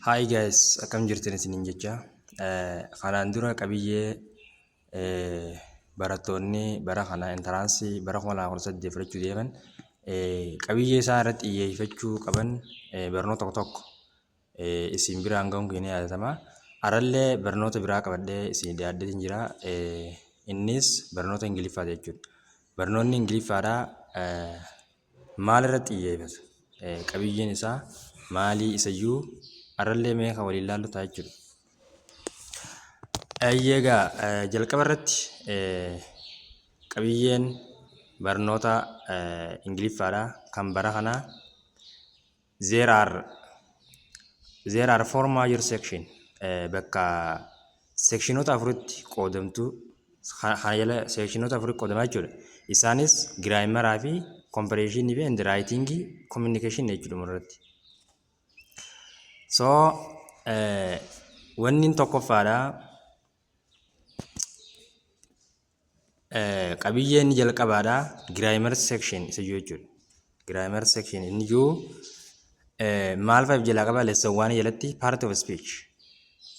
Hi guys, akkam jirtan isiniin jecha. Kanaan dura qabiyyee barattoonni bara kana entrance bara 2018 fudhachuu deeman qabiyyee isaa irratti xiyyeeffachuu qaban barnoota tokko tokko isin biraan gahuun keenya yaadatama. Har'allee barnoota biraa qabadhee isin dhiyaadheetiin jira. Innis barnoota Ingiliffaati jechuudha. Barnoonni Ingiliffaadhaa maal irratti xiyyeeffata? Qabiyyeen isaa maalii isayyuu har'allee mee kan waliin ilaallu ta'a jechuudha. Egaa jalqaba irratti qabiyyeen barnoota Ingiliffaadhaa kan bara kanaa there are four major section, bakka sectionoota afuritti qoodamtu kana jala sectionoota afuritti qoodamaa jechuudha. Isaanis grammaraa fi comprehensionii fi and writing communication jechuudha irratti. So wanni tokkoffaadha, qabiyyeen inni jalqabaadha grammar section isa jiru jechuudha. Grammar section inni jiru maal fa'a jalaa qaba? Lesson one jalatti part of speech.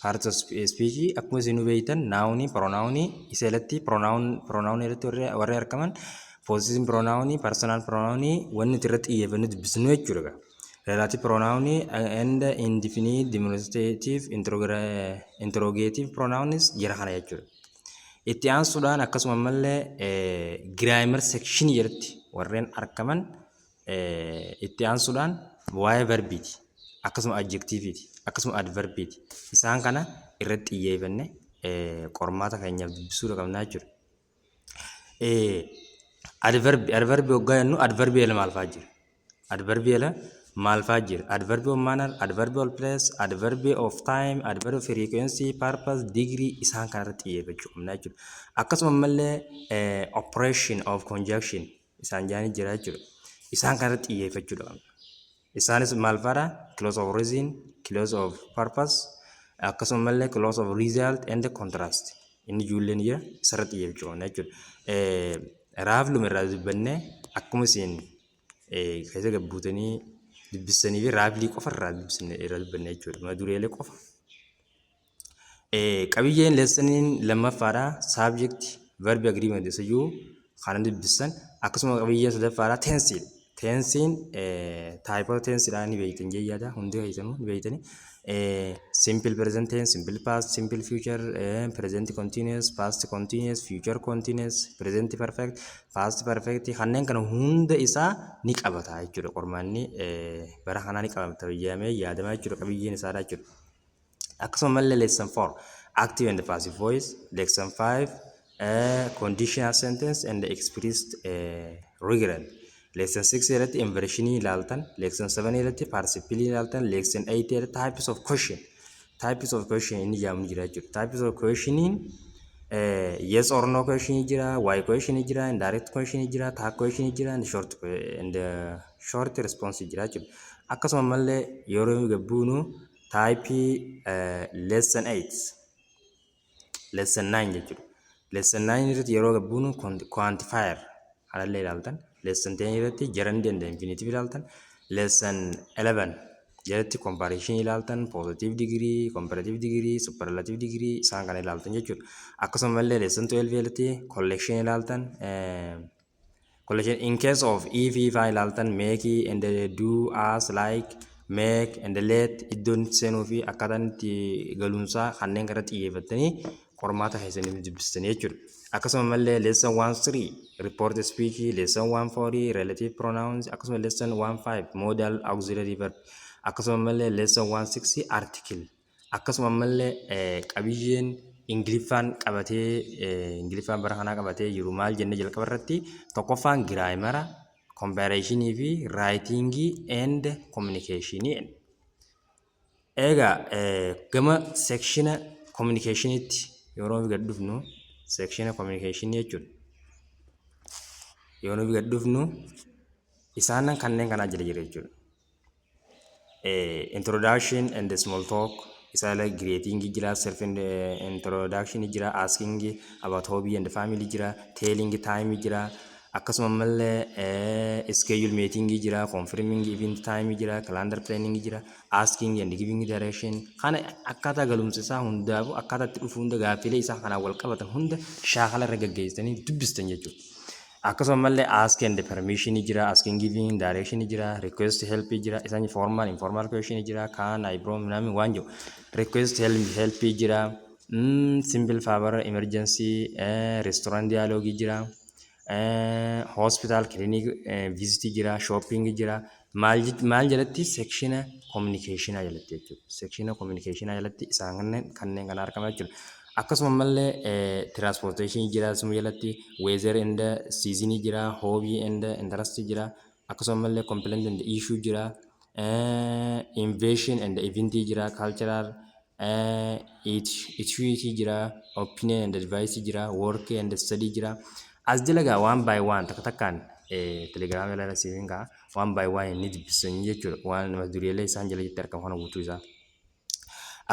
Part of speech akkuma isin beektan nounii, pronounii isa jalatti pronounii irratti warri argaman possessive pronounii, personal pronounii wanni nuti irratti xiyyeeffannu dubbisnu jechuudha. Relative pronounii and indefinite, demonstrative, interrogative pronouns jira kana jechuudha. Itti aansuudhaan akkasuma ammallee grammar section jalatti warreen argaman itti aansuudhaan waa'ee verbiiti, akkasuma adjectiviiti, akkasuma adverbiiti. Isaan kana irratti xiyyeeffanne qormaata keenyaaf dubbisuu qabna jechuudha. Adverbi, adverbi hoggaa jennu adverbi jala maal fa'aa jira? Adverbi jala maal fa'aa jira? Adverb of manner, adverb of place, adverb of time, adverb of frequency, purpose, degree isaan kanarratti xiyyeeffachuu qabna jechuudha. Akkasuma ammallee operation of conjunction isaan jedhanii jira jechuudha. Isaan kanarratti xiyyeeffachuu qabna. Isaanis maal fa'aadha? Clause of reason, clause of purpose, akkasuma ammallee clause of result and contrast. Inni ijoolleen jira, isarratti xiyyeeffachuu qabna jechuudha. Roughlyuma irraa dubbannee akkuma isin keessa gabbuutanii dubbistanii fi roughly qofa irraa dubbisne irraa dubbanne jechuudha. Mata dureelee qofa. Qabiyyeen lessoniin lammaffaadha. Subject verb agreement isayyuu kan dubbistan. Akkasuma qabiyyeen sadaffaadha. Tensiidha. Tensiin typeoota tensiidha ni beektan jee yaada, hundi keessanuu ni beektani. Simple present tense, simple past, simple future, present continuous, past continuous, future continuous, present perfect, past perfect kanneen kana hunda isaa ni qabata jechuudha. Qormaanni bara kanaa ni qabata jedhamee yaadama jechuudha qabiyyeen isaadha jechuudha. Akkasuma mallee lesson 4 active and passive voice, lesson 5 conditional sentence and expressed regret. Lesson 6 irratti inversionii ilaaltan, lesson 7 irratti participle ilaaltan, lesson 8 irratti types of question. Types of question inni jedhamu jira jechuudha. Types of questioniin yes or no question jira, why question jira, indirect question jira, tag question jira, and short response jira jechuudha. Akkasuma mallee yeroo gabbuunu type lesson 8, lesson 9 jechuudha. Lesson 9 irratti yeroo gabbuunu quantifier kanallee ilaaltan. Lesson 10 irratti gerund and infinitive ilaaltan. Lesson 11 jalatti comparison ilaaltan, positive degree, comparative degree, superlative degree isaan kana ilaaltan jechuudha. Akkasuma illee lesson 12 jalatti collection ilaaltan, collection in case of if faa ilaaltan, make and do, as, like, make and let iddoon seenuu fi akkaataan itti galuunsaa kanneen kana xiyyeeffattanii qormaata keessanii dubbistanii jechuudha. Akkasuma mallee lesson 1.3 report speech, lesson 1.4 relative pronouns, akkasuma lesson 1.5 modal auxiliary verb, akkasuma mallee lesson 1.6 article. Akkasuma mallee qabiyyeen Ingiliffaan qabatee, Ingiliffaan bara kanaa qabatee jiru maal jennee? Jalqaba irratti tokkoffaan grammara, comprehensionii fi writingii and communicationii. Egaa gama sectiona communicationiitti yeroo gad dhufnu, sectiona communicationii jechuudha. Yeroo gad dhufnu isaan kanneen kanaa jala jira jechuudha. Introduction and small talk isa greeting jira, self introduction jira, asking about hobby and family jira, telling time jira, Akkasuma ammallee schedule meeting jira, confirming event time jira, calendar planning jira, asking and giving direction. Kana akkaataa galumsa isaa hundaafuu, akkaataa itti dhufu hunda, gaaffiilee isaa kanaan wal qabatan hunda shaakala irra gaggeessitanii dubbistan jechuudha. Akkasuma ammallee ask and permission jira, asking giving direction jira, request help jira, isaan formal informal question jira, can I borrow ምናምን waan jiru, request help jira, simple favor, emergency, restaurant dialogue jira, hospital clinic visit jira, shopping jira. Maal jalatti? Section communication jalatti jechuudha. Section communication jalatti isaan kanneen kana argama jechuudha. Akkasuma ammallee transportation jira, suma jalatti weather and season jira, hobby and interest jira, akkasuma ammallee complaint and issue jira, invasion and event jira, cultural issue jira, opinion and advice jira, work and study jira. As jala gaa one by one, takka takkaan, Telegiraamii irra siifin kaa, one by one inni dubbisanii jechuudha, waan mata dureelee isaan jala jetti argamu kana guutuu isaa.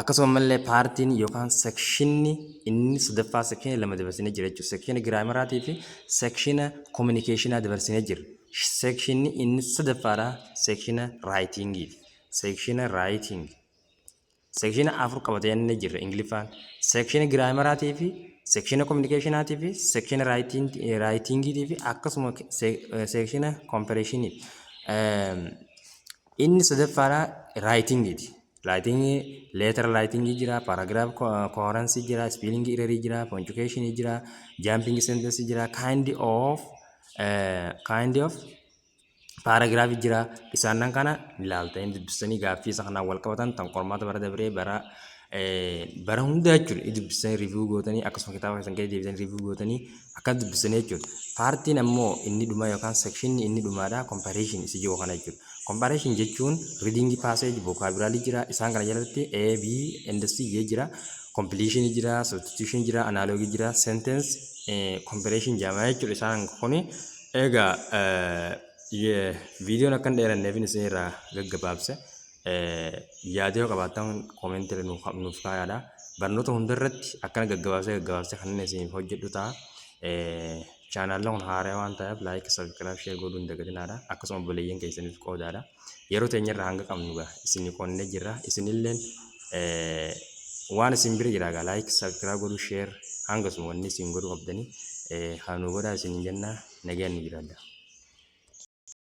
Akkasuma ammallee partiin yookaan sectionni inni sadaffaa, section lama dabarsinee jira jechuudha. Section grammaraatii fi section communicationaa dabarsinee jira. Sectionni inni sadaffaadha section writingiiti. Section writing. Section afur qabatee inni jira Ingiliffaan. Section grammaraatii fi section communicationaatii fi section writingiitii fi akkasuma section comprehensioniiti. Inni sadaffaadha writingiiti. Writing, letter writing jira, paragraph coherence jira, spelling error jira, punctuation jira, jumping sentence jira, kind of paragraph jira. Isaan kana ilaaltanii dubbistanii gaaffii isa kanaan wal qabatan tan qormaata bara dabree, bara hunda jechuudha, dubbistanii review gootanii, akkasuma kitaaba keessan keessa deebitanii review gootanii akka dubbistanii jechuudha. Partiin ammoo inni dhumaa yookaan sectionni inni dhumaadha comprehension isa jiru kana jechuudha. Comprehension jechuun reading passage, vocabulary jira, isaan kana jalatti A, B and C jira. Completion jira, substitution jira, analogy jira, sentence comprehension jedhama jechuudha isaan kuni. Egaa viidiyoon akka hin dheeranneef isin irraa gaggabaabse. Yaada yoo qabaattan commentii nuuf kaayaadha. Barnoota hundarratti akkana gaggabaabsee gaggabaabsee kan inni isiniif hojjedhu ta'a. Channelli kun haaraa waan ta'eef like, subscribe, share godhuu hin dagatinaadha. Akkasuma obboleeyyan keessaniif qoodaadha. Yeroo teenyarraa hanga qabnu gaa isinii qoonnee jirra. Isinilleen waan isin bira jira gaa like, subscribe godhuu, share hangasuma wanni isin godhuu qabdanii kan nu godhaa isin jenna. Nagaan nu jiraadha.